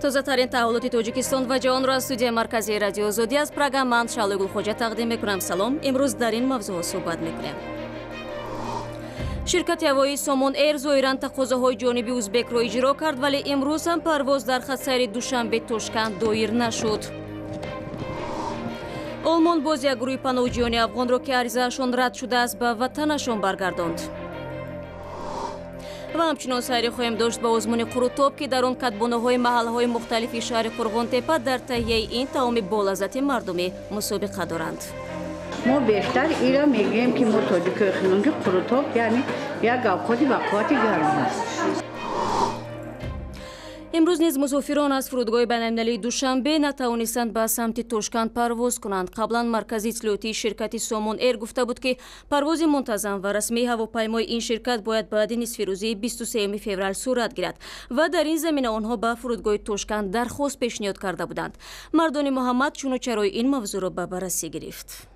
Тозатарин таҳаввулоти Тоҷикистон ва ҷаҳонро аз студияи марказии Радиои Озодӣ аз Прага ман Шаҳлои Гулхоҷа тақдим мекунам. Салом. Имрӯз дар ин мавзӯъҳо суҳбат мекунем. Ширкати ҳавоии Сомон Эйр зоҳиран тақозоҳои ҷониби узбекро иҷро кард, вале имрӯз ҳам парвоз дар хатсайри Душанбе Тошканд доир нашуд. Олмон боз як гурӯҳи паноҳҷӯёни афғонро, ки аризаашон рад шудааст, ба ватанашон баргардонд. Ва ҳамчунон сайре хоҳем дошт ба озмуни қурутоб, ки дар он кадбоноҳои маҳаллаҳои мухталифи шаҳри Қурғонтепа дар таҳияи ин таоми болаззати мардумӣ мусобиқа доранд. Мо бештар ира мегӯем, ки мо тоҷикои хунон, ки қурутоб яъне як авқоти ба қуввати гарм аст. Имрӯз низ мусофирон аз фурудгоҳи байналмилалии Душанбе натавонистанд ба самти Тошканд парвоз кунанд. Қаблан маркази иттилоотии ширкати Сомон Эйр гуфта буд, ки парвози мунтазам ва расмии ҳавопаймои ин ширкат бояд баъди нисфирӯзии 23 феврал сурат гирад ва дар ин замина онҳо ба фурудгоҳи Тошканд дархост пешниҳод карда буданд. Мардони Муҳаммад чуну чарои ин мавзӯъро ба баррасӣ гирифт.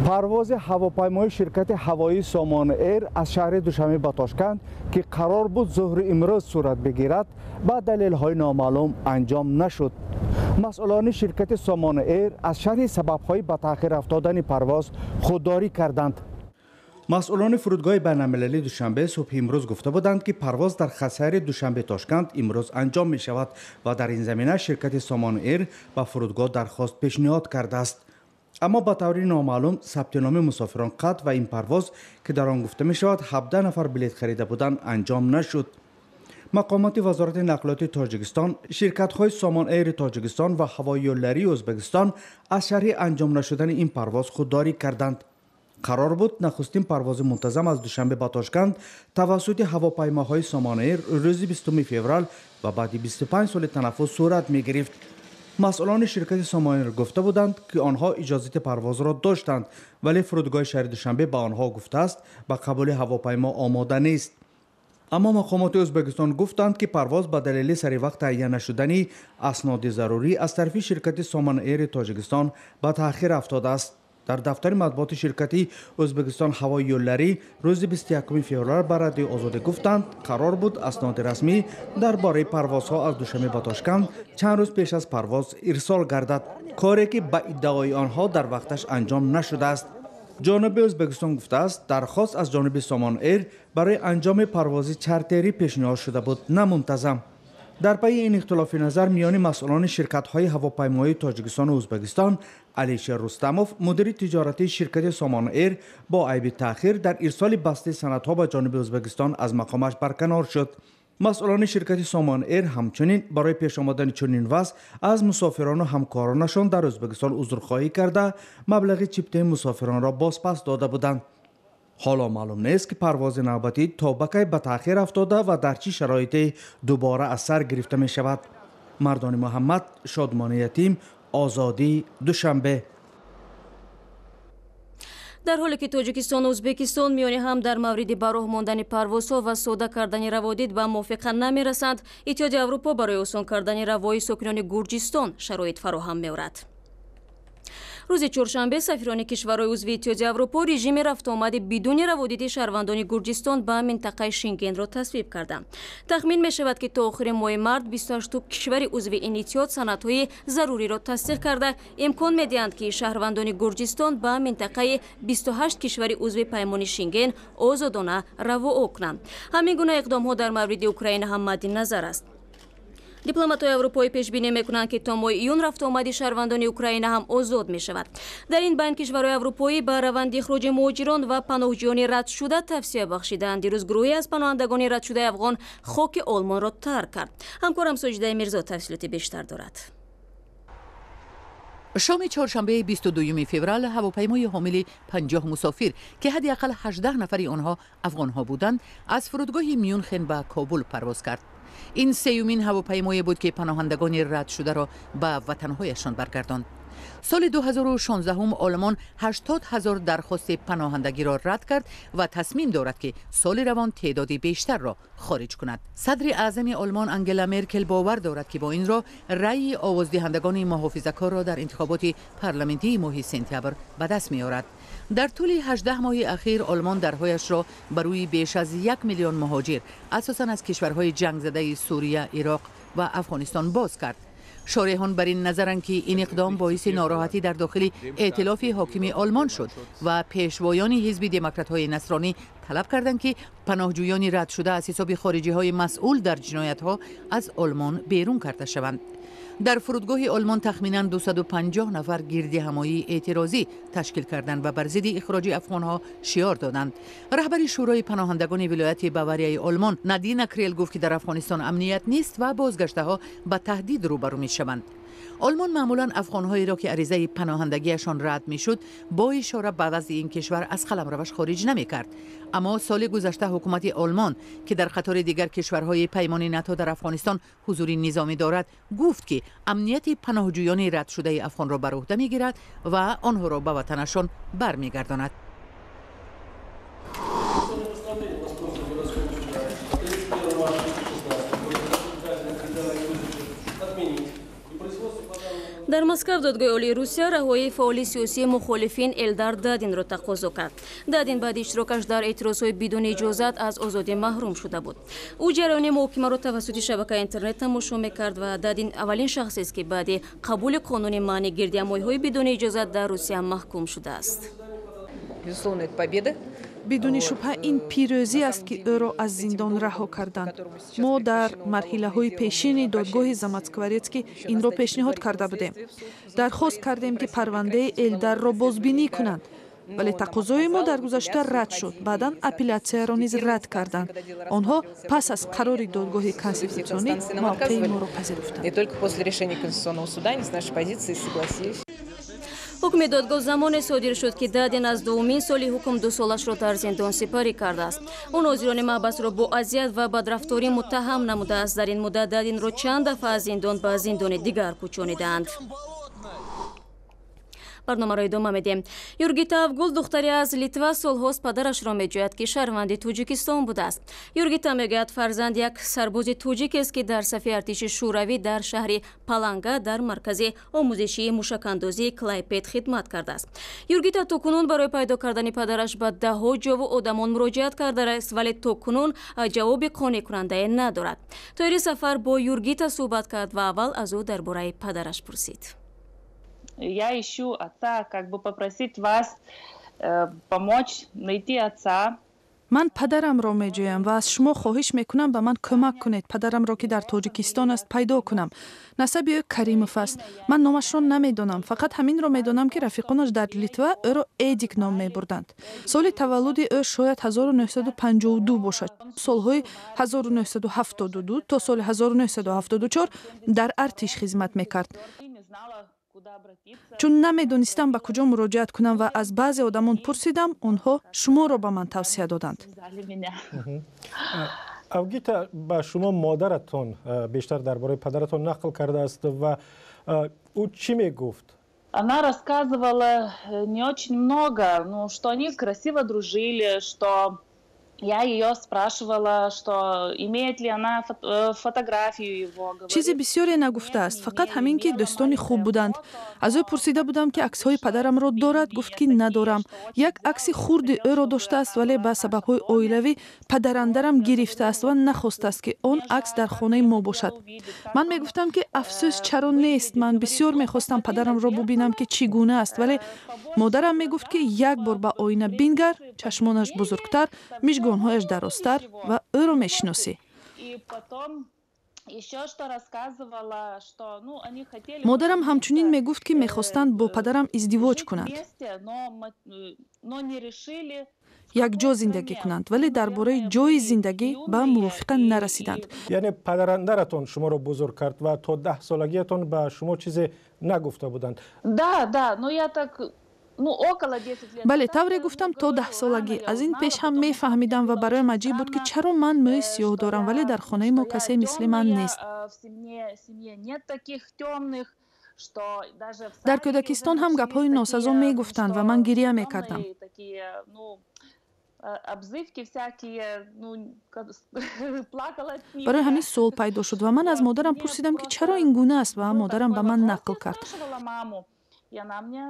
Парвози ҳавопаймои ширкати ҳавоии Сомон Эйр аз шаҳри Душанбе ба Тошканд, ки қарор буд зуҳри имрӯз сурат бигирад, ба далелҳои номаълум анҷом нашуд. Масъулони ширкати Сомон Эйр аз шарҳи сабабҳои ба таъхир афтодани парвоз худдорӣ карданд. Масъулони фурудгоҳи байналмилалии Душанбе субҳи имрӯз гуфта буданд, ки парвоз дар хатсайри Душанбе Тошканд имрӯз анҷом мешавад ва дар ин замина ширкати Сомон Эйр ба фурудгоҳ дархост пешниҳод кардааст. Аммо ба таври номаълум сабти номи мусофирон қатъ ва ин парвоз, ки дар он гуфта мешавад 17 нафар билет харида буданд, анҷом нашуд. Мақомоти Вазорати нақлиёти Тоҷикистон, ширкатҳои Сомон Эйри Тоҷикистон ва ҳавоиёлларии Ӯзбекистон аз шарҳи анҷом нашудани ин парвоз худдорӣ карданд. Қарор буд нахустин парвози мунтазам аз Душанбе ба Тошканд тавассути ҳавопаймоҳои Сомон Эйр рӯзи 20 феврал ва баъди 25 соли танаффус сурат мегирифт. Масъулони ширкати Сомон Эйр гуфта буданд, ки онҳо иҷозати парвозро доштанд, вале фурудгоҳи шаҳри Душанбе ба онҳо гуфтааст, ба қабули ҳавопаймо омода нест. Аммо мақомоти Ӯзбекистон гуфтанд, ки парвоз ба далели сари вақт таҳия нашудани асноди зарурӣ аз тарафи ширкати Сомон Эйри Тоҷикистон ба таъхир афтодааст. Дар дафтари матбуоти ширкати Ӯзбекистон ҳавои юлларӣ рӯзи 21 феврал ба Радиои Озодӣ гуфтанд, қарор буд асноди расмӣ дар бораи парвозҳо аз Душанбе ба Тошканд чанд рӯз пеш аз парвоз ирсол гардад, коре ки ба иддаои онҳо дар вақташ анҷом нашудааст. Ҷониби Ӯзбекистон гуфтааст, дархост аз ҷониби Сомон Эйр барои анҷоми парвози чартерӣ пешниҳод шуда буд, на мунтазам. Дар пайи ин ихтилофи назар миёни масъулони ширкатҳои ҳавопаймоии Тоҷикистону Ӯзбекистон, Алишер Рустамов, мудири тиҷоратии ширкати Сомон Эйр, бо айби таъхир дар ирсоли бастаи санадҳо ба ҷониби Ӯзбекистон аз мақомаш барканор шуд. Масъулони ширкати Сомон Эйр ҳамчунин барои пеш омадани чунин вазъ аз мусофирону ҳамкоронашон дар Ӯзбекистон узрхоҳӣ карда, маблағи чиптаи мусофиронро бозпас дода буданд. Ҳоло маълум нест, ки парвози навбатӣ то ба кай ба таъхир афтода ва дар чӣ шароите дубора аз сар гирифта мешавад. Мардони Муҳаммад, Шодмони Ятим, Озодӣ, Душанбе. Дар ҳоле ки Тоҷикистону Ӯзбекистон миёни ҳам дар мавриди ба роҳ мондани парвозҳо ва сода кардани раводид ба мувофиқа намерасанд, Иттиҳоди Аврупо барои осон кардани равои сокинони Гурҷистон шароит фароҳам меорад. Рӯзи чоршанбе сафирони кишварҳои узви Иттиҳоди Аврупо режими рафтуомади бидуни раводиди шаҳрвандони Гурҷистон ба минтақаи Шенгенро тасвиб карданд. Тахмин мешавад, ки то охири моҳи март 28 кишвари узви ин иттиҳод санадҳои заруриро тасдиқ карда, имкон медиҳанд, ки шаҳрвандони Гурҷистон ба минтақаи 28 кишвари узви паймони Шенген озодона равоо кунанд. Ҳамин гуна иқдомҳо дар мавриди Украина ҳам мадди назар аст. Дипломатҳои аврупоӣ пешбинӣ мекунанд, ки то моҳи июн рафтуомади шаҳрвандони Украина ҳам озод мешавад. Дар ин байн кишварҳои аврупоӣ ба раванди ихроҷи муҳоҷирон ва паноҳҷӯёни радшуда тавсия бахшидаанд. Дирӯз гурӯҳе аз паноҳандагони радшудаи афғон хоки Олмонро тарк кард. Ҳамкорам Соҷидаи Мирзо тафсилоти бештар дорад. Шоми чоршанбеи 22 феврал ҳавопаймои ҳомили 50 мусофир, ки ҳадди ақал 18 нафари онҳо афғонҳо буданд, аз фурудгоҳи Мюнхен ба Кобул парвоз кард. Ин сеюмин ҳавопаймое буд, ки паноҳандагони радшударо ба ватанҳояшон баргардонд. Соли 2016 Олмон 80 ҳазор дархости паноҳандагиро рад кард ва тасмим дорад, ки соли равон теъдоди бештарро хориҷ кунад. Садри аъзами Олмон Ангела Меркел бовар дорад, ки бо ин роҳ раъи овоздиҳандагони муҳофизакорро дар интихоботи парламентии моҳи сентябр ба даст меорад. Дар тӯли 18 моҳи ахир Олмон дарҳояшро ба рӯи беш аз 1 миллион муҳоҷир, асосан аз кишварҳои ҷангзадаи Сурия, Ироқ ва Афғонистон, боз кард. Шореҳон бар ин назаранд, ки ин иқдом боиси нороҳатӣ дар дохили эътилофи ҳокими Олмон шуд ва пешвоёни ҳизби демократҳои насронӣ талаб карданд, ки паноҳҷӯёни радшуда аз ҳисоби хориҷиҳои масъул дар ҷиноятҳо аз Олмон берун карда шаванд. Дар фурудгоҳи Олмон тахминан 250 нафар гирдиҳамоии эътирозӣ ташкил карданд ва бар зидди ихроҷи афғонҳо шиёр доданд. Раҳбари шӯрои паноҳандагони вилояти Баварияи Олмон Надина Крел гуфт, ки дар Афғонистон амният нест ва бозгаштаҳо ба таҳдид рӯбарӯ мешаванд. Олмон маъмулан афғонҳоеро, ки аризаи паноҳандагиашон рад мешуд, бо ишора ба вазъи ин кишвар аз қаламраваш хориҷ намекард. Аммо соли гузашта ҳукумати Олмон, ки дар қатори дигар кишварҳои паймони НАТО дар Афғонистон ҳузури низомӣ дорад, гуфт, ки амнияти паноҳҷӯёни радшудаи афғонро бар уҳда мегирад ва онҳоро ба ватанашон бармегардонад. Дар Москав Додгоҳи Олии Русия раҳоии фаъоли сиёсии мухолифин Элдар Дадинро тақозо кард. Дадин баъди иштирокаш дар эътирозҳои бидуни иҷозат аз озодӣ маҳрум шуда буд. Ӯ ҷараёни муҳокимаро тавассути шабакаи интернет тамошо мекард ва Дадин аввалин шахсест, ки баъди қабули қонуни манъи гирдиҳамоиҳои бидуни иҷозат дар Русия маҳкум шудааст. Безусловно, это победа. Бидуни шубҳа, ин пирӯзӣ аст, ки ӯро аз зиндон раҳо карданд. Мо дар марҳилаҳои пешини додгоҳи Замоскворецкий инро пешниҳод карда будем, дархост кардем, ки парвандаи Элдарро бозбинӣ кунанд, вале тақозои мо дар гузашта рад шуд. Баъдан апеллятсияро низ рад карданд. Онҳо пас аз қарори Додгоҳи конститутсионӣ мавқеи моро пазируфтанд. И только после решения Конституционного суда они с нашей позицией согласились. Ҳукми додгоҳ замоне содир шуд, ки Дадин аз дуввумин соли ҳукм дусолашро дар зиндон сипарӣ кардааст. Ӯ нозирони маҳбасро бо азият ва бадрафторӣ муттаҳам намудааст. Дар ин муддат Дадинро чанд дафъа аз зиндон ба зиндони дигар кӯчонидаанд. Барномаро идома медиҳем. Юргита Авгул, духтаре аз Литва, солҳост падарашро меҷӯяд, ки шаҳрванди Тоҷикистон будааст. Юргита мегӯяд, фарзанд як сарбози тоҷикест, ки дар сафи артиши Шӯравӣ дар шаҳри Паланга дар маркази омӯзишии мушакандозии Клайпед хидмат кардааст. Юргита то кунун барои пайдо кардани падараш ба даҳҳо ҷову одамон муроҷиат кардааст, вале то кунун ҷавоби қонеъкунандае надорад. Тоҳири Сафар бо Юргита суҳбат кард ва аввал аз ӯ дар бораи падараш пурсид. Я ищу отца, как бы попросить вас помочь найти отца. Ман падарамро меҷӯям ва аз шумо хоҳиш мекунам, ба ман кӯмак кунед, падарамро, ки дар Тоҷикистон аст, пайдо кунам. Насаби ӯ Каримов аст. Ман номашро намедонам, фақат ҳаминро медонам, ки рафиқонаш дар Литва ӯро Эдик ном мебурданд. Соли таваллуди ӯ шояд 1952 бошад. Солҳои 1972 то соли 1974 дар артиш хизмат мекард. Чун намедонистам, ба куҷо муроҷиат кунам ва аз баъзе одамон пурсидам, онҳо шуморо ба ман тавсия доданд. Авгита, ба шумо модаратон бештар дар бораи падаратон нақл кардааст ва ӯ чӣ мегуфт? Она рассказывала не очень много, ну, что они красиво дружили, что я ее спрашивала, что имеет ли она фотографию его. Чизи бисёре нагуфтааст, фақат ҳамин, ки дӯстони хуб буданд. Аз ӯ пурсида будам, ки аксҳои падарамро дорад. Гуфт, ки надорам. Як акси хурди ӯро доштааст, вале ба сабабҳои оилавӣ падарандарам гирифтааст ва нахостааст, ки он акс дар хонаи мо бошад. Ман мегуфтам, ки афсӯс, чаро нест, ман бисёр мехостам падарамро бубинам, ки чӣ гуна аст. Вале модарам мегуфт, ки як бор ба оина бингар, чашмонаш бузургтар, мижгонҳояш дарозтар ва ӯро мешиносӣ. Ещё что рассказывала, что, ну, они хотели Модарам ҳамчунин мегуфт, ки мехостанд бо падарам издивоҷ кунанд, но не решили якҷо зиндагӣ кунанд, вале дар бораи ҷои зиндагӣ ба мувофиқа нарасиданд. Яъне падарандаратон шуморо бузург кард ва то 10 солагиятон ба шумо чизе нагуфта буданд? Да, но я так, ну, около 10 лет. Бале, тавре гуфтам, то 10 солагӣ. Аз ин пеш ҳам мефаҳмидам ва бароям аҷиб буд, ки чаро ман мӯи сиёҳ дорам, вале дар хонаи мо касе мисли ман нест. В семье нет таких темных. Дар кӯдакистон ҳам гапҳои носазо мегуфтанд ва ман гирия мекардам. Барои ҳамин суол пайдо шуд ва ман аз модарам пурсидам, ки чаро ин гуна аст, ва модарам ба ман нақл кард. И она мне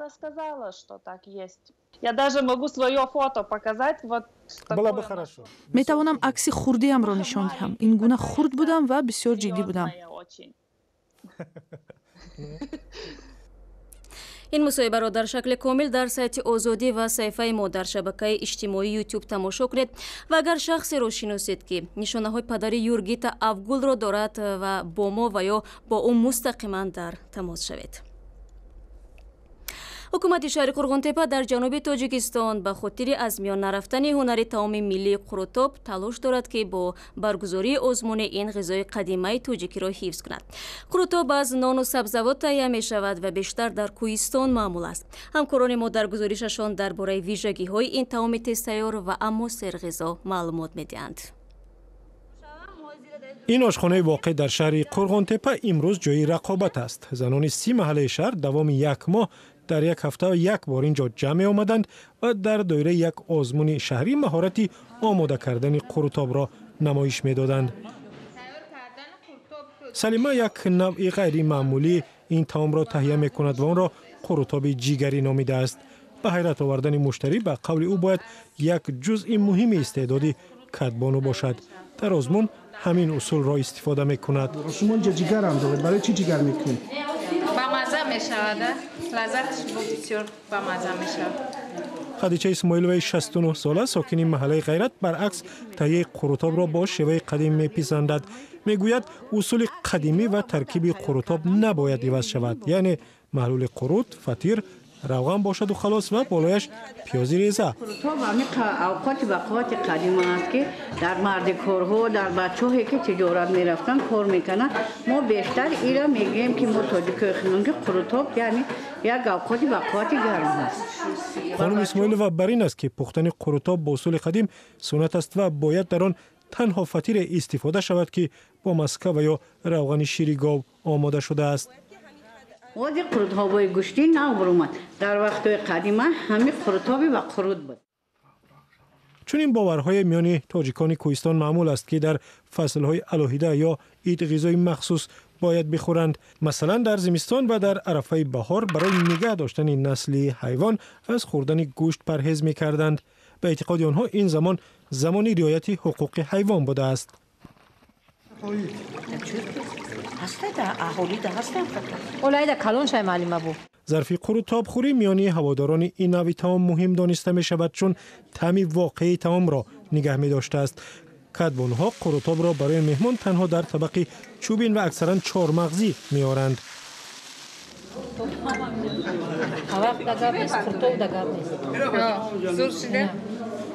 рассказала, что так есть. Я даже могу свое фото показать. Вот было бы хорошо. Метавонам акси хурдиамро нишон диҳам. Ин гуна хурд будам ва бисёр ҷиддӣ будам. Ин мусоҳибаро дар шакли комил дар сайти Озодӣ ва саҳифаи мо дар шабакаи иҷтимоии Ютуб тамошо кунед. Ва агар шахсеро шиносед, ки нишонаҳои падари Юргита Авгулро дорад, ва бо мо ва ё бо ӯ мустақиман дар тамос шавед. Ҳукумати шаҳри Қурғонтепа дар ҷануби Тоҷикистон ба хотири аз миён нарафтани ҳунари таоми миллии қурутоб талош дорад, ки бо баргузории озмуни ин ғизои қадимаи тоҷикиро ҳифз кунад. Қурутоб аз нону сабзавот таҳия мешавад ва бештар дар кӯҳистон маъмул аст. Ҳамкорони мо дар гузоришашон дар бораи вижагиҳои ин таоми тезтайёр ва аммо серғизо маълумот медиҳанд. Ин ошхонаи воқеъ дар шаҳри Қурғонтепа имрӯз ҷои рақобат аст. Занони 30 маҳаллаи шаҳр давоми як моҳ дар як ҳафта як бор инҷо ҷамъ меомаданд ва дар доираи як озмуни шаҳрӣ маҳорати омода кардани қурутобро намоиш медоданд. Салима як навъи ғайримаъмулӣ ин таомро таҳия мекунад ва онро қурутоби ҷигарӣ номидааст. Ба ҳайрат овардани муштарӣ ба қавли ӯ бояд як ҷузъи муҳими истеъдоди кадбону бошад. Дар озмун ҳамин усулро истифода мекунад. Шумо инҷа ҷигарам доред, барои чӣ ҷигар мекунед? Бамаза мешавад, лаззаташ бисёр бамаза мешавад. Хадича Исмоиловаи 69 сола, сокини маҳаллаи Ғайрат, баръакс таҳияи қурутобро бо шеваи қадим меписандад. Мегӯяд, усули қадимӣ ва таркиби қурутоб набояд иваз шавад, яъне маҳлули қурут, фатир, равған бошаду халос ва болояш пиёзи реза. Қурутоб ҳамин авқоти ба қуввати қадима аст, ки дар мардикорҳо, дар бачаҳое ки тиҷорат мерафтанд, кор мекунанд. Мо бештар ира мегӯем, ки мо тоҷикои худмон, ки қурутоб яъне як авқоти ба қуввати гарм аст. Хонум Исмоилова бар ин аст, ки пухтани қурутоб бо усули қадим суннат аст ва бояд дар он танҳо фатире истифода шавад, ки бо маска ва ё равғани шири гов омода шудааст. Ози қурутобҳои гӯштӣ нав баромад. Дар вақтҳои қадима ҳамин қурутоби ва қурут буд. Чунин боварҳои миёни тоҷикони кӯҳистон маъмул аст, ки дар фаслҳои алоҳида ё ид ғизои махсус бояд бихӯранд. Масалан, дар зимистон ва дар арафаи баҳор барои нигаҳ доштани насли ҳайвон аз хӯрдани гӯшт парҳез мекарданд. Ба эътиқоди онҳо ин замон замони риояти ҳуқуқи ҳайвон будааст. Зарфи қурутобхӯрӣ миёни ҳаводорони ин навъи таом муҳим дониста мешавад, чун таъми воқеии таомро нигаҳ медоштааст. Кадбонҳо қурутобро барои меҳмон танҳо дар табақи чӯбин ва аксаран чормағзӣ меоранд.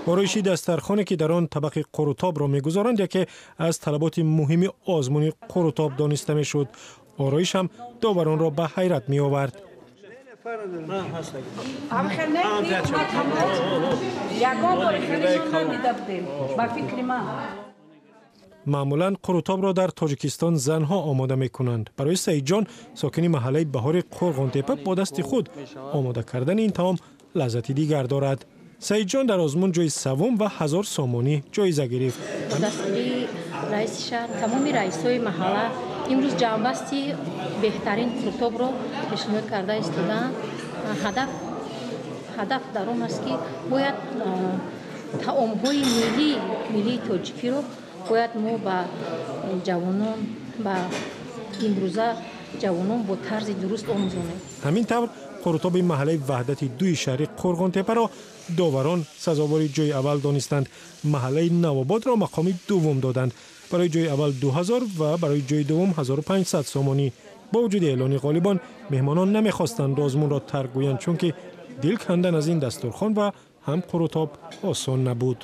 Ороиши дастархоне, ки дар он табақи қурутобро мегузоранд, яке аз талаботи муҳими озмуни қурутоб дониста мешуд. Ороиш ҳам доваронро ба ҳайрат меовард. Маъмулан қурутобро дар Тоҷикистон занҳо омода мекунанд. Барои Саидҷон, сокини маҳаллаи Баҳори Қурғонтепа, бо дасти худ омода кардани ин таом лаззати дигар дорад. Саидҷон дар озмун ҷои саввум ва 1000 сомонӣ ҷоиза гирифт. Бо дастгирии раиси шаҳр, тамоми раисҳои маҳалла имрӯз ҷамъбасти беҳтарин қурутобро пешниҳод карда истодаанд. Ҳадаф дар он аст, ки бояд таомҳои миллии тоҷикиро бояд мо ба ҷавонон, ба имрӯза ҷавонон бо тарзи дуруст омӯзонем. Ҳамин тавр қурутоби маҳаллаи Ваҳдати дуи шаҳри Қурғонтепаро доварон сазовори ҷои аввал донистанд. Маҳаллаи Навободро мақоми дуввум доданд. Барои ҷои аввал 2000 ва барои ҷои дуввум 1500 сомонӣ. Бо вуҷуди эълони ғолибон, меҳмонон намехостанд озмунро тарк гӯянд, чунки дил кандан аз ин дастурхон ва ҳам қурутоб осон набуд.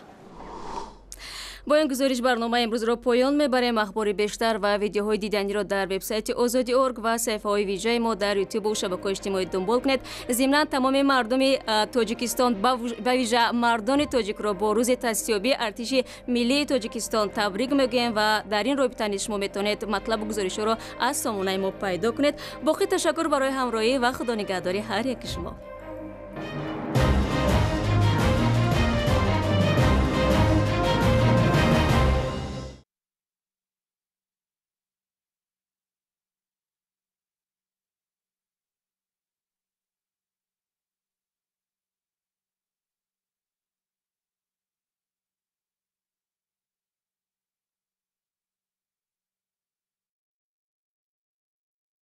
Бо ин гузориш барномаи имрӯзро поён мебарем. Ахбори бештар ва видеоҳои диданиро дар вебсайти Озодӣ орг ва саҳифаҳои вижаи мо дар Ютубу шабакаҳои иҷтимоӣ дунбол кунед. Зимнан, тамоми мардуми Тоҷикистон, ба вижа мардони тоҷикро бо рӯзи таъсисёбии Артиши миллии Тоҷикистон табрик мегӯем ва дар ин робита низ шумо метавонед матлабу гузоришҳоро аз сомонаи мо пайдо кунед. Боқӣ ташаккур барои ҳамроҳӣ ва худонигаҳдори ҳар яки шумо.